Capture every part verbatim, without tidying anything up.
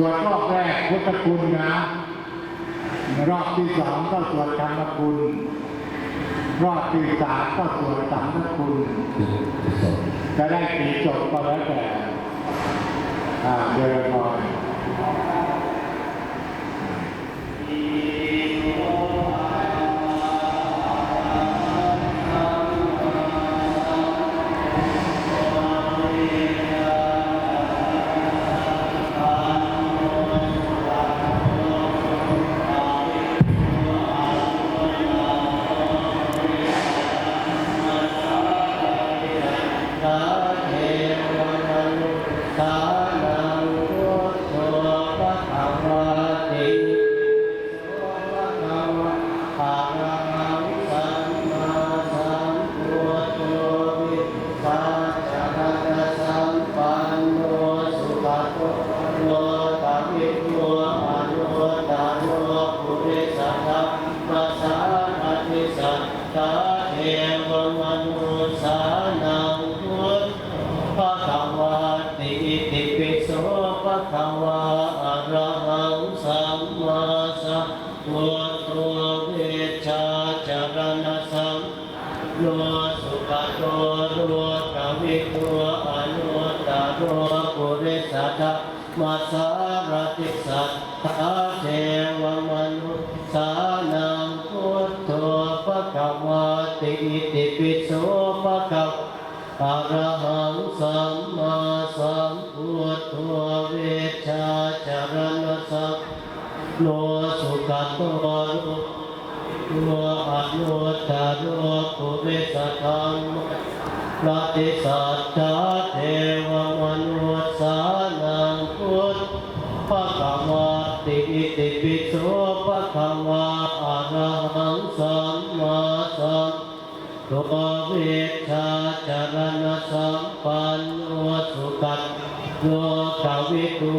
สวดรอบแรกพุทธคุณนะ รอบที่สองก็สวดธรรมคุณ รอบที่สามก็สวดสังฆคุณ จะได้กี่จบก็แล้วแต่ อ่า เจริญพร Arahaṃ sammāsambuddho vijjācaraṇasampanno sugato lokavidū anuttaro purisadammasārathi satthā devamanussānaṃ buddho bhagavāti. Itipi so bhagavā arahaṃ sammāsambuddho vijjācaraṇasampanno sugato lokavidū anuttaro purisadammasārathi satthā devamanussānaṃ buddho bhagavāti. Itipi so bhagavā arahaṃ sammāsambuddho vijjācaraṇasampanno sugato lokavidū anuttaro purisadammasārathi satthā devamanussānaṃ buddho bhagavāti. Itipi so bhagavā arahaṃ sammāsambuddho vijjācaraṇasampanno sugato lokavidū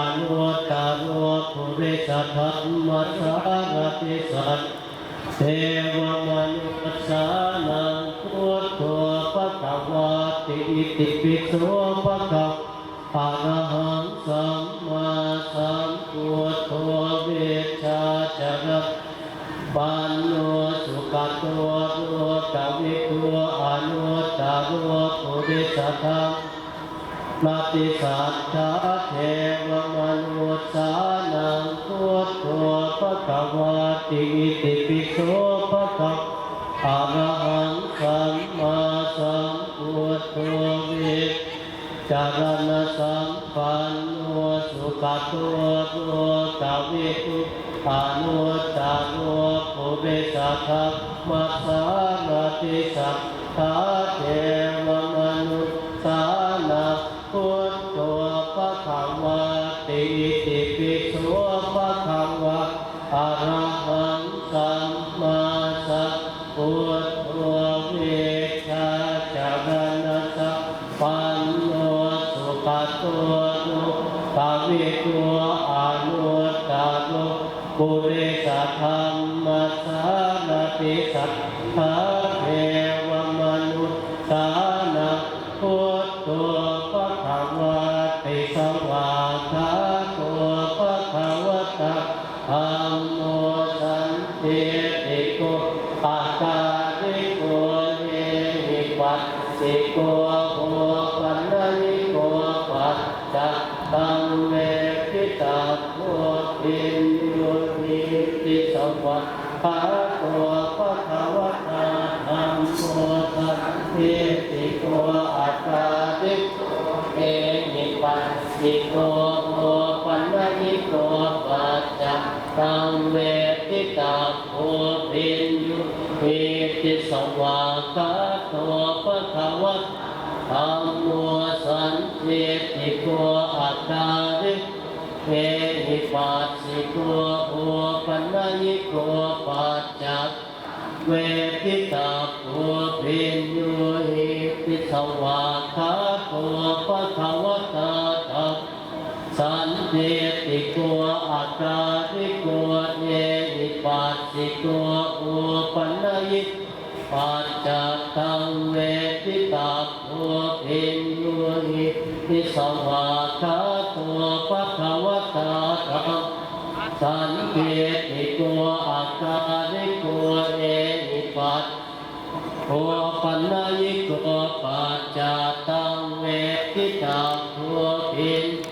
anuttaro purisadammasārathi satthā devamanussānaṃ buddho bhagavāti. Itipi so bhagavā arahaṃ sammāsambuddho vijjācaraṇasampanno sugato lokavidū anuttaro purisadammasārathi satthā devamanussānaṃ buddho bhagavāti. Itipi so bhagavā arahaṃ sammāsambuddho vijjācaraṇasampanno sugato lokavidū anuttaro purisadammasārathi satthā devamanussānaṃ buddho bhagavāti. Itipi so bhagavā arahaṃ sammāsambuddho vijjācaraṇasampanno sugato lokavidū anuttaro purisadammasārathi satthā devamanussānaṃ buddho bhagavāti. Svākkhāto bhagavatā dhammo sandiṭṭhiko akāliko ehipassiko opanayiko paccattaṃ veditabbo viññūhīti. Svā kkhāto bhagavatā dhammo sandiṭṭhiko akāliko ehipassiko opanayiko paccattaṃ veditabbo viññūhīti. Svākkhāto bhagavatā dhammo sandiṭṭhiko akāliko ehipassiko opanayiko paccattaṃ veditabbo viññūhīti. Svākkhāto bhagavatā dhammo sandiṭṭhiko akāliko ehipassiko opanayiko paccattaṃ veditabbo viññūhīti. Svākkhāto bhagavatā Sandiṭṭhiko akāliko ehipassiko opanayiko paccattaṃ veditabbo vi